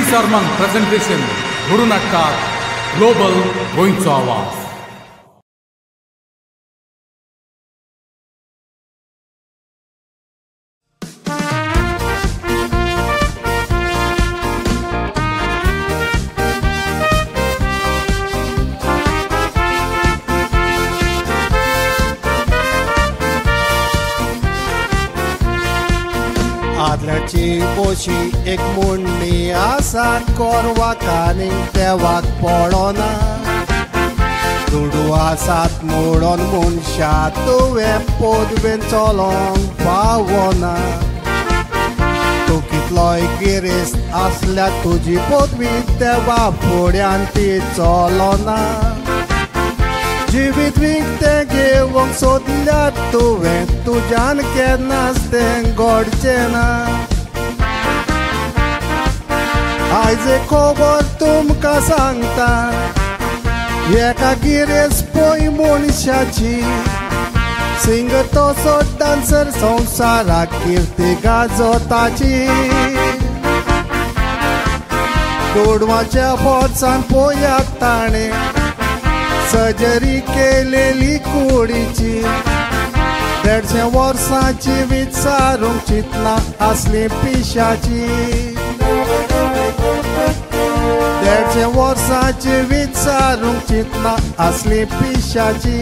Sermon presentation घडून हाडटात global गोंयचो आवाज. आदल्याची पोशी एक मुंडी आसा कोरवाक आनी देवाक पडना दुडू आसात म्हणून मनशा तुवें पदवेन चलोंक पावना. तूं कितलोय गिरेस्त आसल्यार तुजी पदवी देवा फुड्यान ती चलना. जिवीत विकतें घेवंक सोदल्यार तुवें तुज्यान केन्नाच तें घडचें ना. आयज एक खबर तुमकां सांगता एका गिरेस्त पय मनशाची सिंगर तसो डान्सर संवसाराक किर्ती गाजोताची. दुडवाच्या फोर्सान पळयात ताणें सर्जरी केलेली कुडीची. 150 वर्सांची विचारूंक चिंतना आसली पिशाची. 150 वर्सांची विचारूंक चिंतना आसली पिशाची.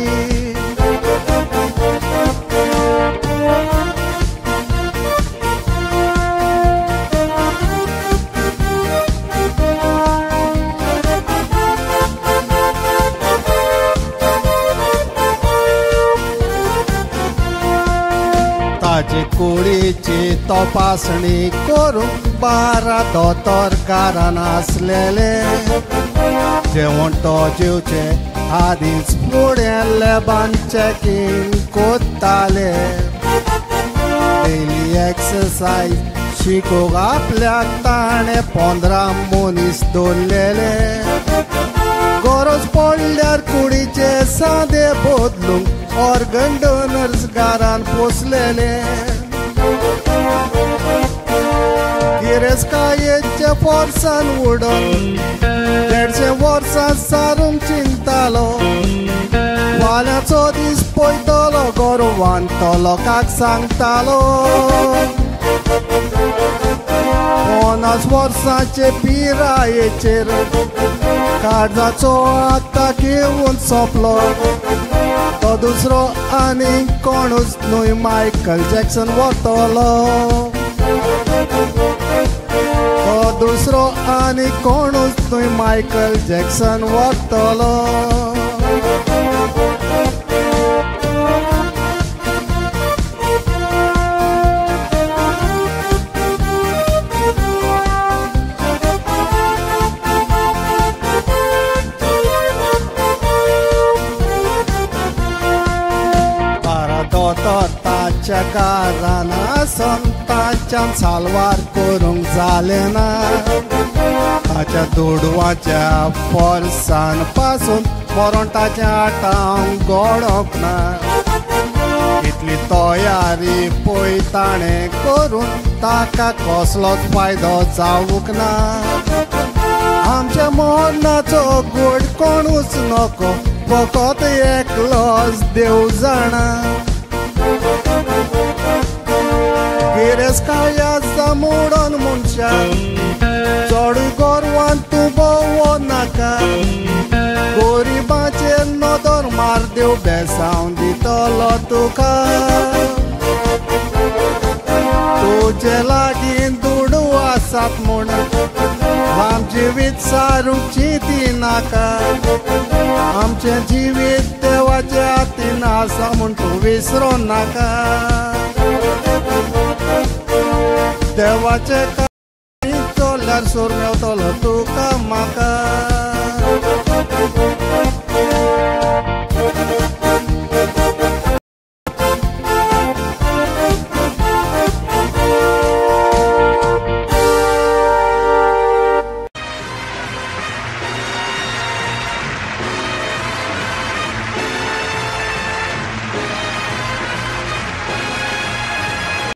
ताजे कुडीची तपासणी करूंक 12 दोतोर घरान आसलेले. जेवण तो जेवचे आदींच फुडें लॅबान चॅकींग कोत्ताले. डेली एक्सरसायज शिकूंक आपल्याक ताणें 15 मनीस दवरलेले. गरज पडल्यार कुडीचे सादे बदलूंक ऑर्गन डोनर्स घरान पोसलेले. गिरेस्तकायेच्या फोर्सान उडोन 150 वर्सां सारूंक चिंतालो. फाल्यांचो दीस पळयतलो गोरवान तो लोकांक सांगतालो. 50 वर्सांचे पिरायेचेर काळजाचो आतां घेवन सोंपलो. तो दुसरो आनी कोणूच न्हय मायकल जॅक्सन वतलो. तो दुसरो आनी कोणूच न्हय मायकल जॅक्सन वतलो. ताच्या घरान आसून ताच्यान सालवार करूंक जालें ना. ताच्या दुडवाच्या फोर्सान पासून मरण ताच्या आटांक घडोंक ना. इतली तयारी पळय ताणें करून ताका कसलोच फायदो जावंक ना. आमच्या मरणाचो गोड कोणूच नको फकत एकलोच देव जाणा. गिरेस्तकाय आसा म्हणून मनशाक चडूय गोरवान तूं भोंवो नाका. गरिबाचेर नदर मार देव बेसांव दितलो तुका. तुजे लागीं दुडू आसात म्हूण लांब जिवीत सारूंक चिंती नाका. आमचें जिवीत देवाच्या हातीन आसा म्हूण तूं विसरूं नाका. देवाचे कांय चोल्यार सूर मेवतलो तुका म्हाका.